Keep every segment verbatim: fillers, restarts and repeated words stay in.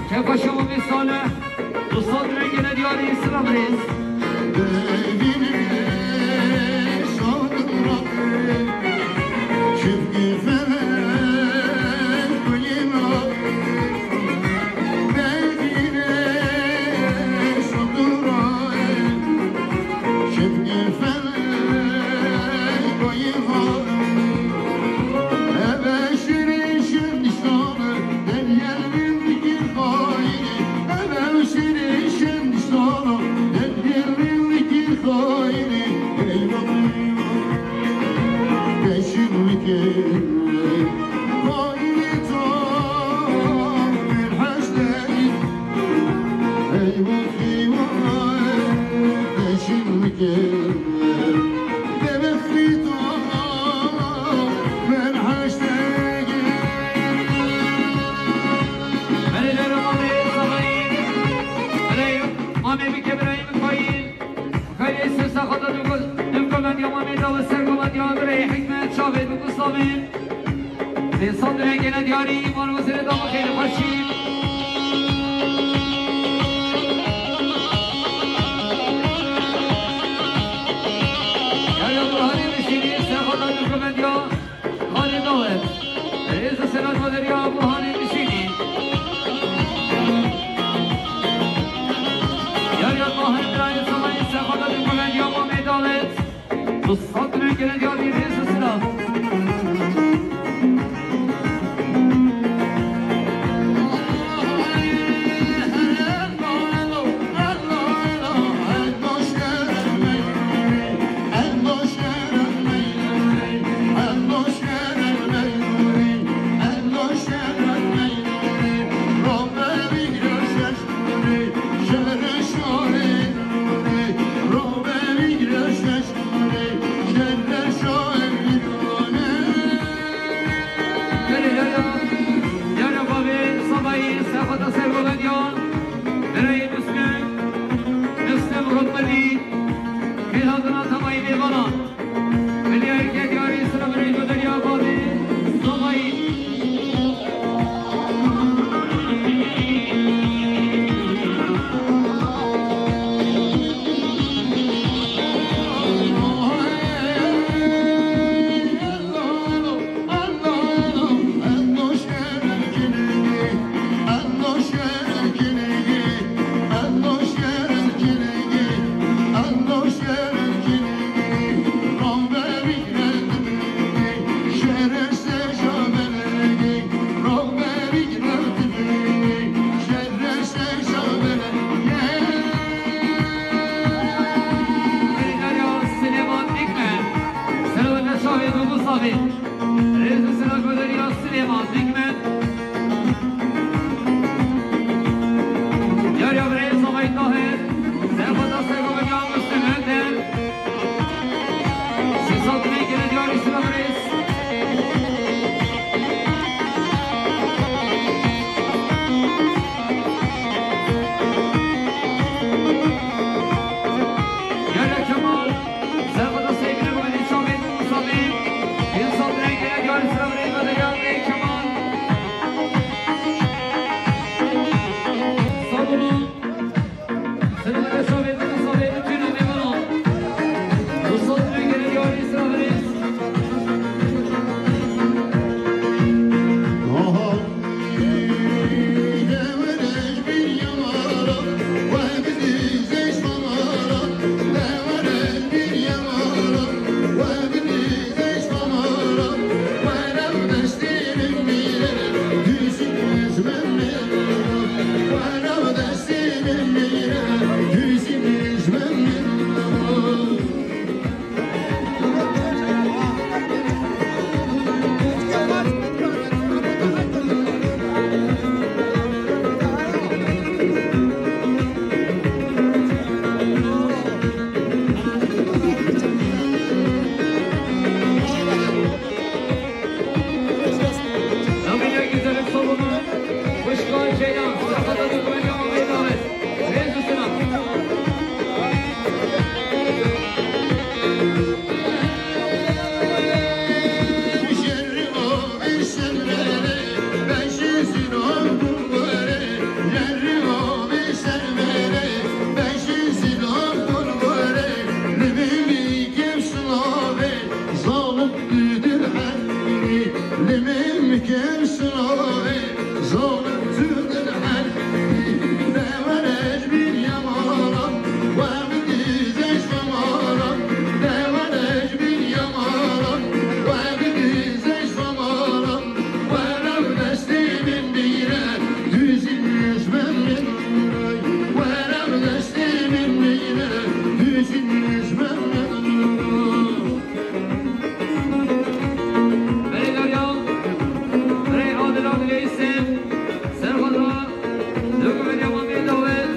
Kefa şewa vê sale, dostan rengine diyarî silav rêz. Mamê bike birayê min xweyî. Xeyrê ser saxata du go-, du govendiya mamê dawet ser govendiya birayê Hikmet çavê bi Gustafê. Vê sal direngêne diyarî, mal wezirê dama xêrê xweşî. Yariya Burhanê Mişînî, serxweda du govendiya Xalê Dawet. Rêz û selam xwe deriya Burhanê Mişînî. Yariya Tahir Birayê Samayî, serxweda du govendiya Mamê Dawet. Bi sed rengine diyarî rêz û silav. Belê, yara, yara bavê Sabayî, serxweda ser govendiyan, birayê Muslim, Muslim Rotbelî, kêlhatina temayî mêvanan. Belê, erkek yarî, silav rêz û deriya bavê Sabayî. Süleyman Dikmen, Selamet Şahê Dubusavê. Rêz û silav xwe deriya Silêman Dikmen. Yariya birayê Samayî Tahir, serxweda ser govendiya Muslim Ender. Sê sed rengine diyarî silav rêz. Yariya Kemal, serxweda seyvine govendiya Şahê Dubusavê. Sê sed rengine diyarî silav rêz xwe deriya birayê Kemal. Berê Derya, berê Adil Adilê Hîsên, Serxweza, Dokumentiya Mamê Dawet,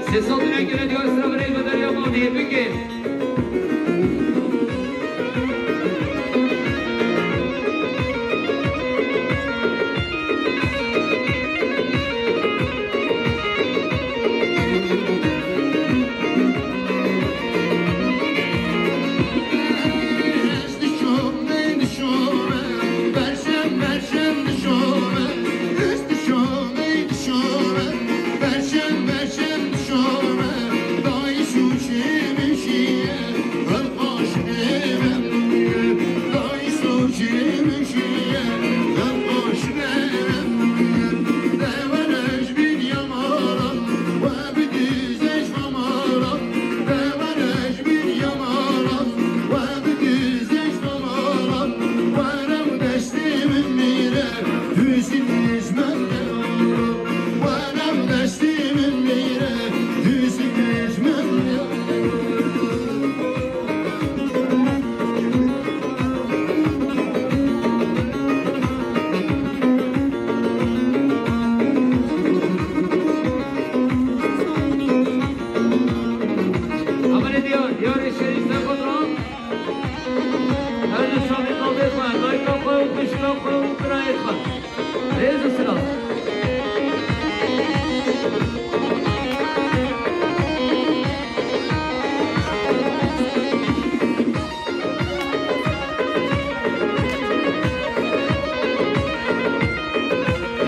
sê sed û neh kilo diyar sira berê Derya Mamê bike. Amanê diyar, diyarê şerîf Serxweza. Her du şamê navê xwe, dayika xwe û xwişka xwe û birayê xwe. Rêz û silav.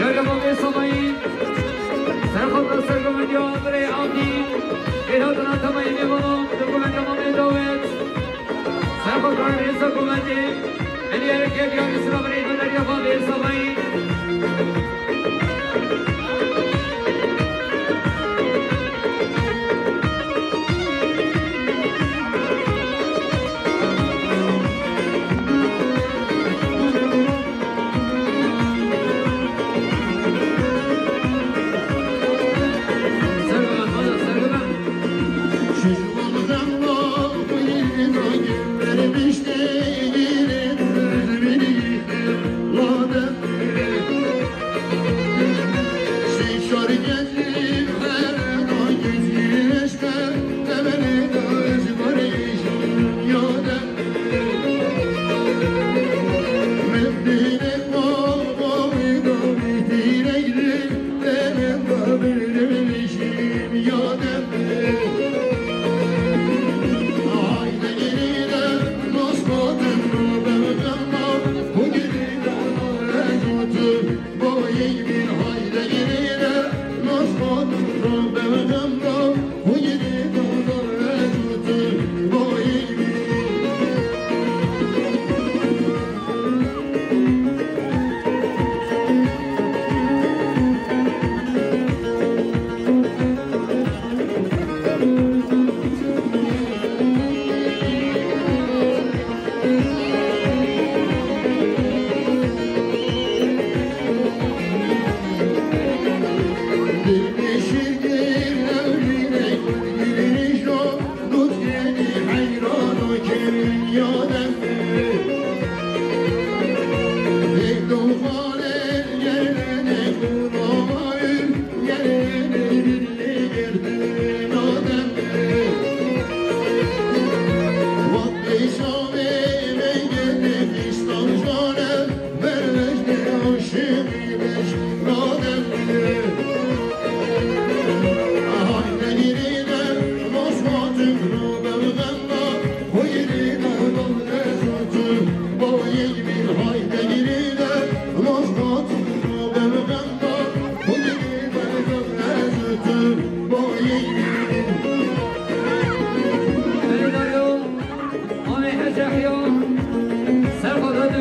Yarema vê samayî, Serxweza Sergovendiya Amirê Avdî, êrhatina temayî mêvanan, Sergovendiya Mamê Dawet, Serxweza Rêza Govendê, Elî Erkê, diyarê sira Amirê Dawet, Derya Bavê samayî.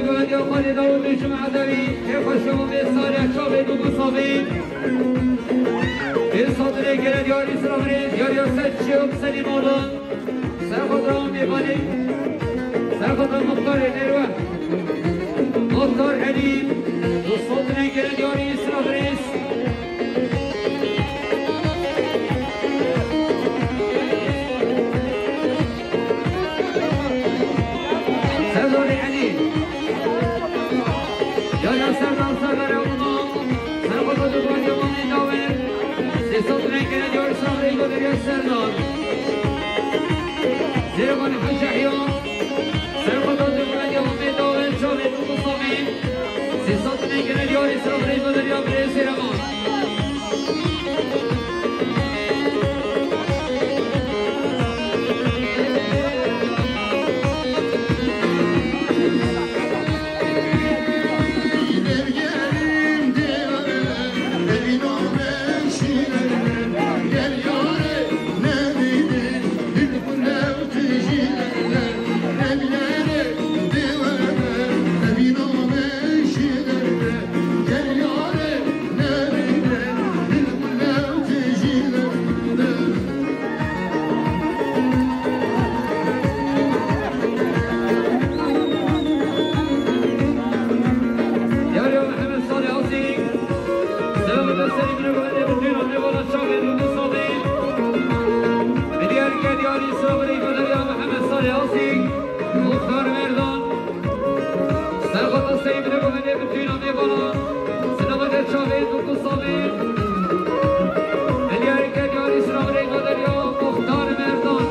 Guvediya Xalê Dawud û Cuma Dewî, ê xweşewa vê salê çavê du Gusavê. Ê satirê gele diyarî sira birêz, diyariya ser çiyo Selîm Alan. Serxwedra mêvanê, serxwedra muxtarê Nêrwe. Muxtar Elî, û satirê gele diyarî sira birêz. Serdar Elî. Ya ya Serdar, Serdar ya Umut. Serxwedra du Guvediya Mamê Dawê. Sê sed rengene diyar Serdar, Serdar. Zêrevan Hecî Yehya. Serxwedra du Guvediya Mamê Dawê, çavê du Gusavê. Sê sed rengene diyar Serdar, Serdar ya Birê Zêrevan. Yariya Mihemed Salih Asîk, selameta serî min e, guvendê min tîna mêvana çavê min Gusavê. Milyar ke diyarî sira birê guvendê ya Mihemed Salih Asîk, Muxtar Merdan. Serxwedra serî min e, guvendê min tîna mêvana, selameta çavê min Gusavê. Milyar ke diyarî sira birê guvendê ya Muxtar Merdan.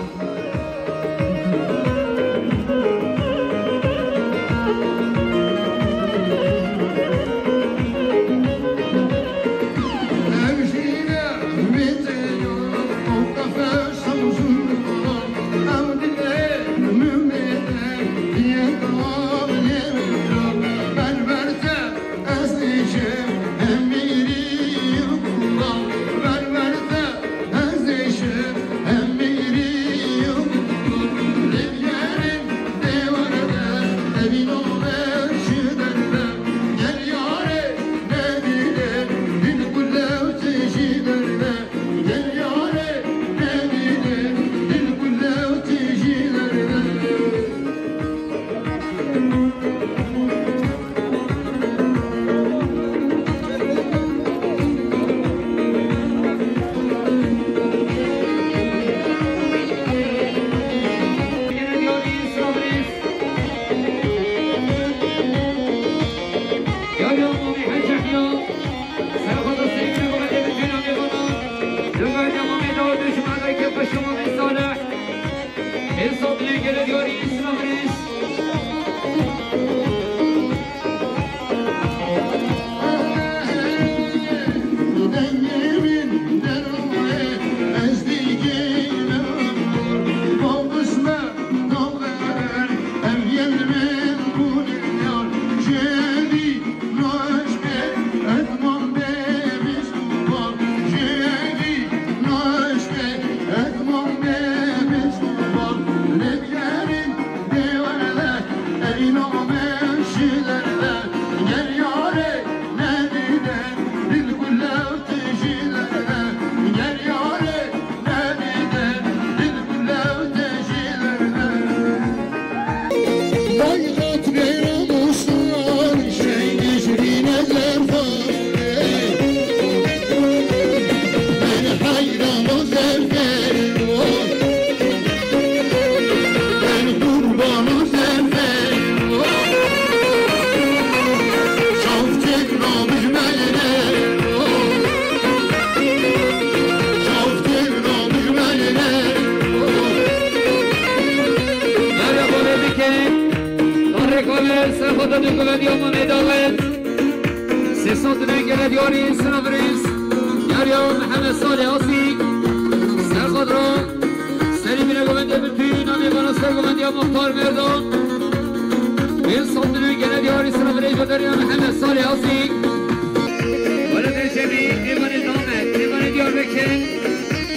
Merhaba, bike. Arre kamera serxwedra du Guvediya Mamê Dawê. Sê sed rengene diyarî sira birêz. Yariya Mihemed Salih Asîk. Serxwedra serî min e, guvendê min tîna mêvana, sergovendiya Muxtar Merdan. Sê sed rengene diyarî sira birêz, guvendê ya Mihemed Salih Asîk. Wele Necemî, mêvanê Damed, mêvanê Diyarbekir.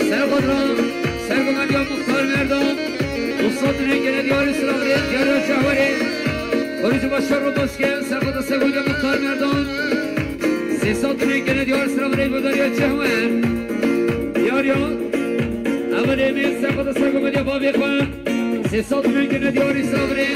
Serxwedra sergovendiya Muxtar Merdan. Sê sed rengene diyarî sira birêz, Diyarbekir Şehwerê. Barî ji baş şer û baş ke, serxweda sergûdiya Muxtar Merdan. Sê sed û neh gene diyar sira virê Godarya Çehwer. Diyar ya. Evelê min serxweda sergûdiya bavê xwe. Sê sed û neh gene diyarî sira virê.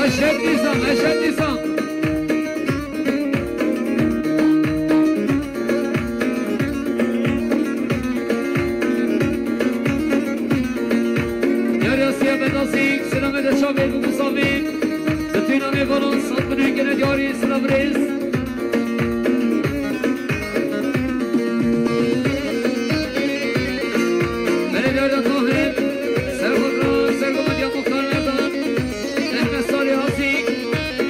Aşet Nîsan, Aşet Nîsan. Yar Yasiya Bedasî, selamê de çavê bû misafî. Bi tîna mêvalan sat binê gene diyarî silav rêz. Belê diyar de Tahir, serxwedra sergomediya Muxtar Merdan. Ehmed Salih Hasî,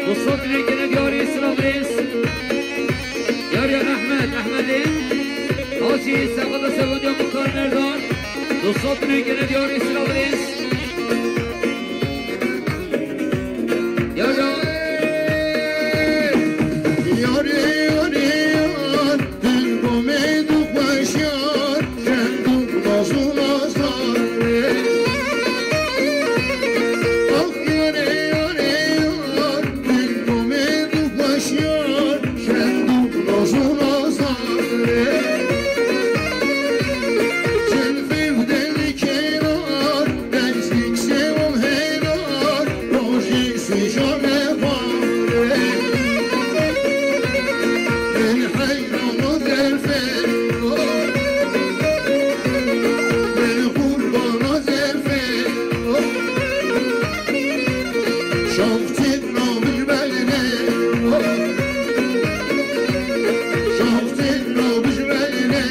Mustafa Dilek gene diyarî silav rêz. Yar ya Ehmed, Ehmedê. Hasî, serxwedra sergomediya Muxtar Merdan. Mustafa Dilek gene diyarî silav rêz. Yar ya. Yar, yar, yar, dil gomê du xweşiyar, şend û naz û nazar. Ax, yar, yar, yar, dil gomê du xweşiyar, şend û naz û nazar. Cilvê û dil kêrar, Destîk sêwim hêdar, rojî sîjame xwarê. Min heyran o zerfê, min qurban o zerfê. Şaftî navij belê, şaftî navij belê.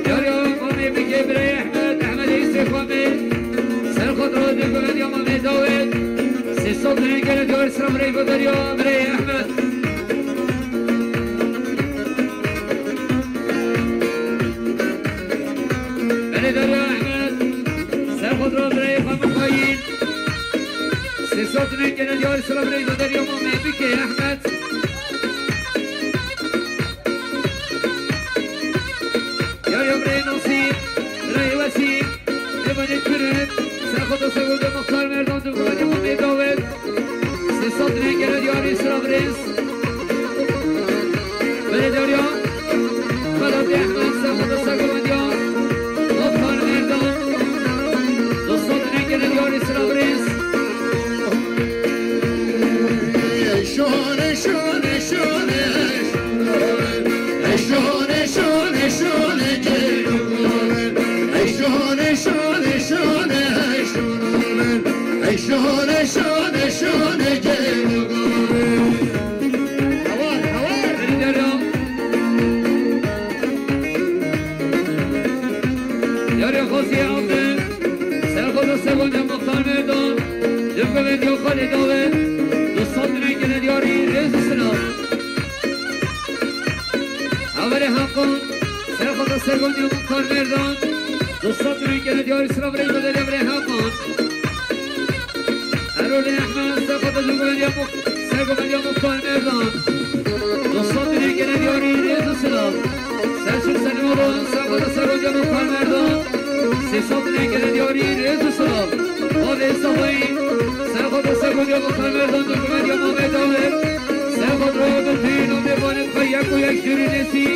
Yar ya, mamê bikê birayê Ehmed, Ehmed Eyîsê xwe me. Ser xwe diro dê guhediya mamê Dawid. Sê sed û neh gere diyar sira birayê Godarya, birayê Ehmed. Belê Derya Ehmed. Ser xwe diro birayê xwe Mixayîl. Sê sed û neh gere diyar sira birayê Godarya, mamê bikê Ehmed. Yar ya birayê Nasîr, birayê Wesîm, mêvanê Tirk, ser xwe da sergomediya Muxtar Merdan, dû guhediya mamê Dawid. Sê sed û neh gere diyarî sira birêz. Belê Derya, Velatê Ehmed, ser xwe da sergomediya Muxtar Merdan. Du sed û neh gere diyarî sira birêz. Şone, şone, şone, şone. Ey şone, şone, şone, gelo. Ey şone, şone, şone, ey şone. Ey şone, şone, şone, gelo. Hawar, hawar. Ey Derya. Derya Xwezî Abdi. Ser xwe da sergomediya Muxtar Merdan. Dû guhediya xalê Dawid. Du sed û neh gere diyarî rêz û silav. Hawarê Hakan, ser xwe da sergomediya Muxtar Merdan, du sed û neh gere diyarî sira birayê Godarya, birayê Hakan. Erolê Ehmed, ser xwe da dû guhediya Mux-, sergomediya Muxtar Merdan. Du sed û neh gere diyarî rêz û silav. Selçuk Selimoğlu, ser xwe da sergomediya Muxtar Merdan. Sê sed û neh gere diyarî rêz û silav. Bavê Safayî, ser xwe da sergomediya Muxtar Merdan, dû guhediya mamê Dawid. Ser xwe diro bi tîn û mêvanê xwe yek û yek jêrî nesî.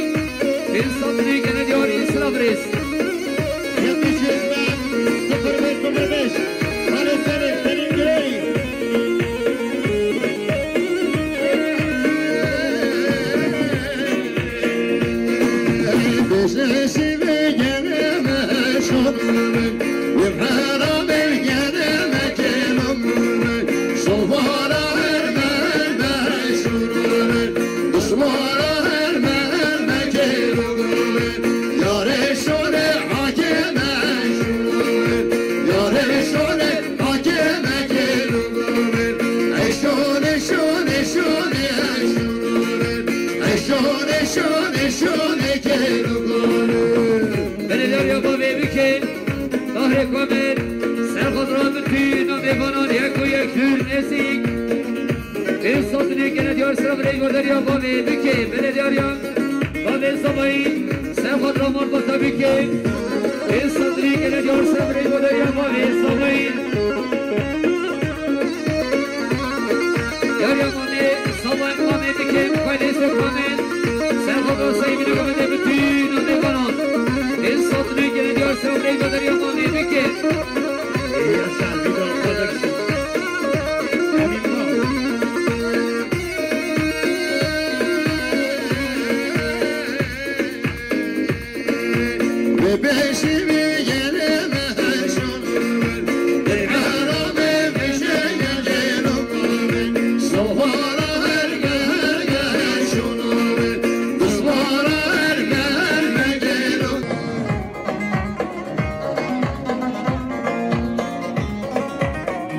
Pênc sed û neh gere diyarî silav rêz. Yetmiş yüz bin, sıfır bir sıfır beş. Maalesef senin dileğin. Bizesi ve geleme şanlı, ve harabe geleme kelamlı, sofa Sazine gene diyar sira birey goderiya bavê bike, bele diyariya bavê Zamayî, ser xwe dira malbata bike. Ê sazine gene diyar sira birey goderiya bavê Zamayî. Diyariya mamê Zamayî, mamê bike, kaynê ser mamê. Ser xwe dira sayî bine gomede bütün amê bana. Ê sazine gene diyar sira birey goderiya mamê bike. Yaşa, bir daha olacak.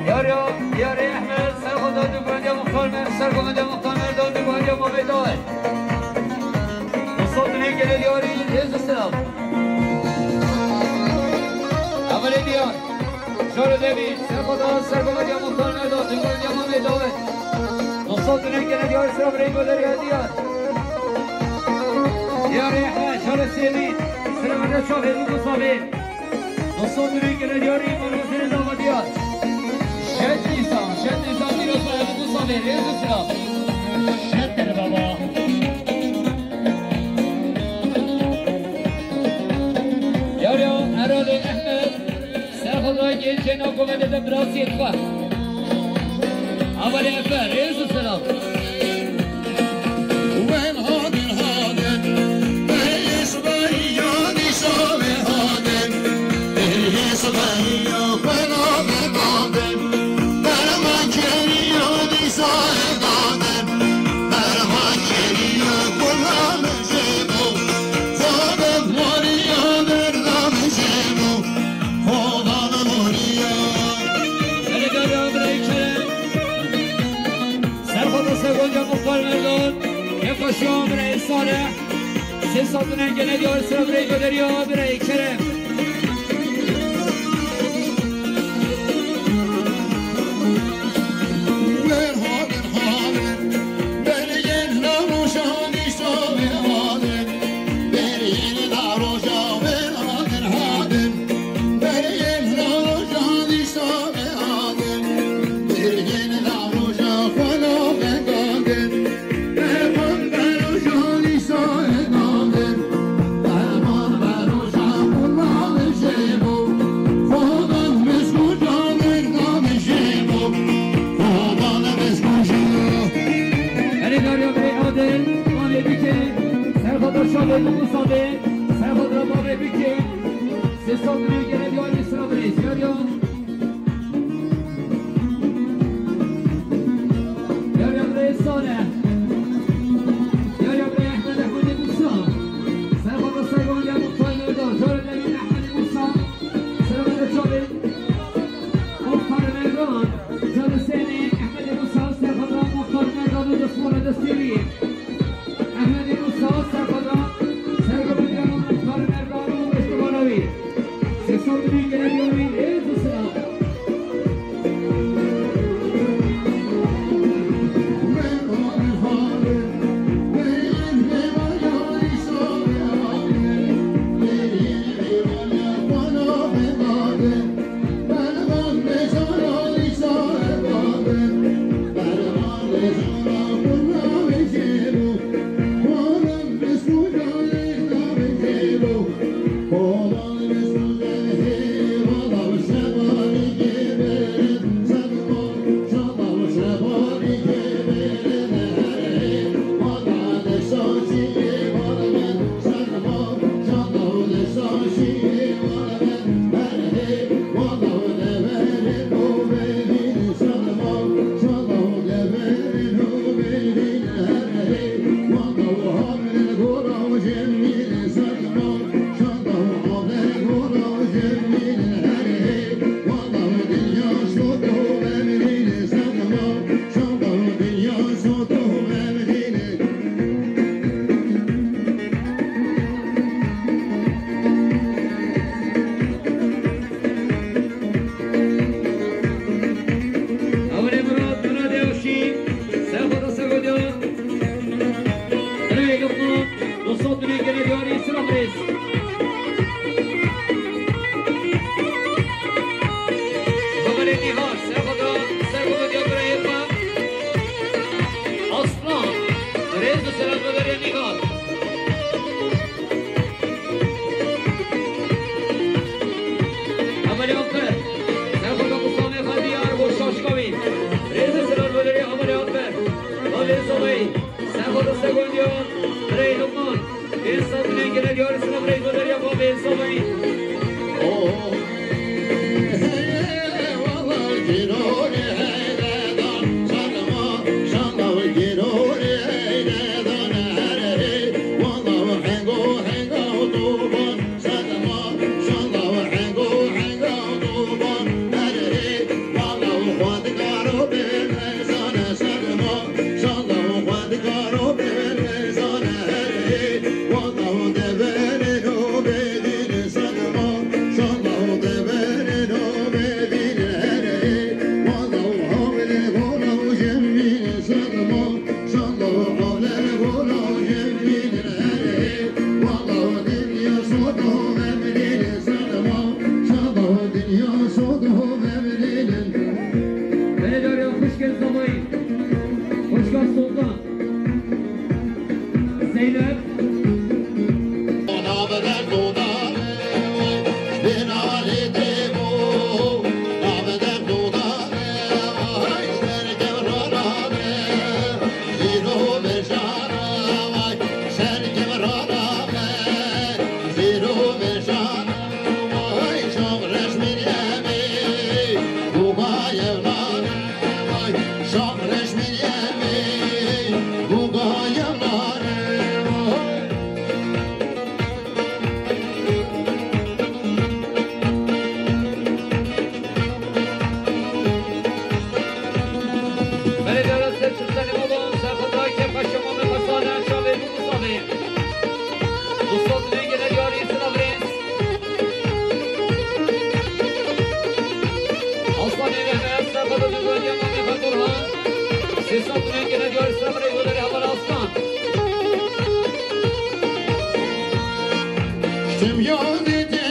Yar ya, Diyarê Ehmed, ser xwe da du guhendiya muxtar me, ser guhendiya muxtar me da du guhendiya ma bê dawet. Musa Tunê gelê diyarî, rêz û selam. Emelê diyar, Jaro Demîr, ser xwe da ser guhendiya muxtar me da du guhendiya ma bê dawet. Musa Tunê gelê diyarî, ser xwe rê goderî diyar. Diyarê Ehmed, Jaro Semî, ser xwe da çavê û gusavê. Dostlar, dürüst gelen yarın, bana seni damat diyar. Şet insan, şet insan bir olsa, bu sabah, rêz û selam. Şettir baba. Yar ya, Erolê Ehmed, ser xwe da gençê navkomende de birasiyê xwe. Avalê Efe, rêz û selam. Wen hadin hadin, berê sibahî ya dîsa wê hadin. Berê sibahî ya xwena me dadin. Berma keriya dîsa wê dadin. Berma keriya xwena me jêbo. Xweda moriya derda me jêbo. Xweda me moriya. Belediye Birayê Kerem. Serxweda Sergonca Muxtar Merdan, Kefaşa Birayê Salih, sê sazine gene diyar sira Birayê Goderiya Birayê Kerem. Wer hadin hadin, beriyên la roja dîsa wê hadin, beriyên la roja wê hadin hadin, beriyên la roja dîsa Erê darya bey Adil, mavê bike, serxada şavê Musa bê, serxada mavê bike, sê sal bê gele diyarê sıra bê, diyarya. Yar ya birayê Salih. Yar ya birayê Ehmed, Ehmedê Musa. Serxada Sergon ya Muxtar Merdan. Carê Demîr, Ehmedê Musa. Serxada Çavê Muxtar Merdan. Carê Semî, Ehmedê Musa. Serxada Muxtar Merdan û destmala destê wî. Ehmedê Musa, serxada Sergon ya Muxtar Merdan û destmala wî. Sê sal bê gele diyarî, rêz û selam. Serxweda sergondiya birey Lukman. Ênsa binên gele diyar sina birey Goderiya Babê Sabî. Beledariya xwişkên Zamayî, xwişka Sultan, Zeynep. Belediye Arası Türkler Limadan, Serhat Aykep, Paşa Muhammed Hasan, Erşan ve Yunus abi. Mustafa Bey gene diyarı Yusuf Abrez. Aslan Mehmet, Serhat Aykep, Muhammed Hasan. Sesat Bey gene diyarı Yusuf Abrez, Goderiya Havar Aslan. Ştim yadê te,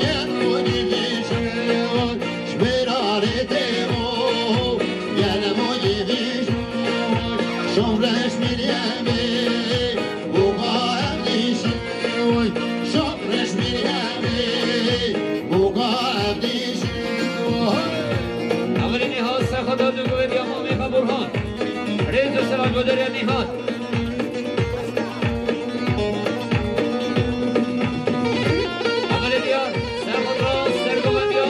gel o gidişe, şmerarê te o, gel o gidişe, şom reş Meryemê, buga evdişe, şom reş Meryemê, buga evdişe. Amirê Nîhat, Serhat Aykep, Goderiya Mamê Burhan. Rêz û selam Goderiya Nîhat. Amirê Diyar, Serhat Ras, Sergovendiya.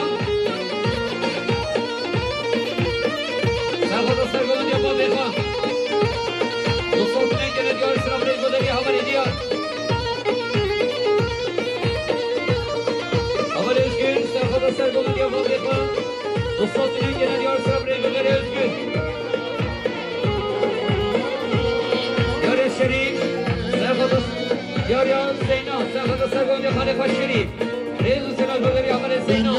Serhat Ras, Sergovendiya, Babê xwe. Dostan, tu nêkene diyar, selam rêz Goderiya Havarê Diyar. Havarê Özgür, Serhat Ras, Sergovendiya, Babê xwe. Dostan, tu nêkene diyar, selam rêz Goderiya Özgür. Yarê Şerîf, Serxweda, Yarya Zeyna, Serxweda Sergondiya Xalîfa Şerîf. Rêz û selam Goderiya Amirê Zeyna.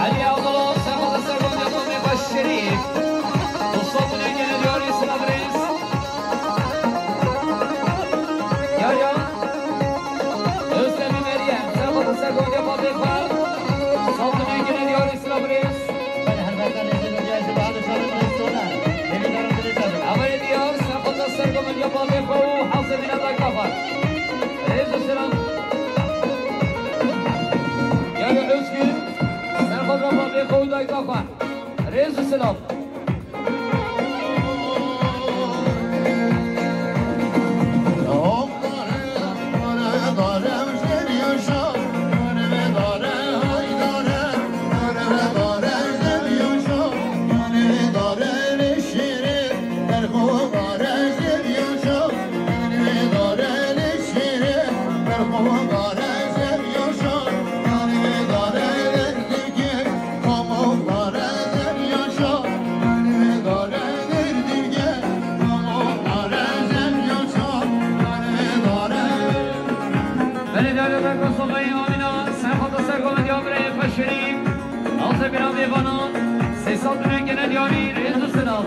Elî Abdullah, Serxweda Sergondiya Mamê xwe Şerîf. Dostan, tu nêkene diyarê, selam rêz. Yarya. Özdemir Meryem, Serxweda Sergondiya Babê xwe. Dostan, tu nêkene diyarê, selam rêz. Amirê Diyar, Serxweda Sergondiya Babê xwe û Hafizê Dîna dayka xwe. Rêz û selam. Yarya Özgür, Serxweda Babê xwe û dayka xwe. Rêz û selam. Belê derdeta Kosovayê Amîna, ser xwe ser xwe diya birayê xwe şirî. Navze bira mêvana, sê sal dune gene diyarî, rêz û silav.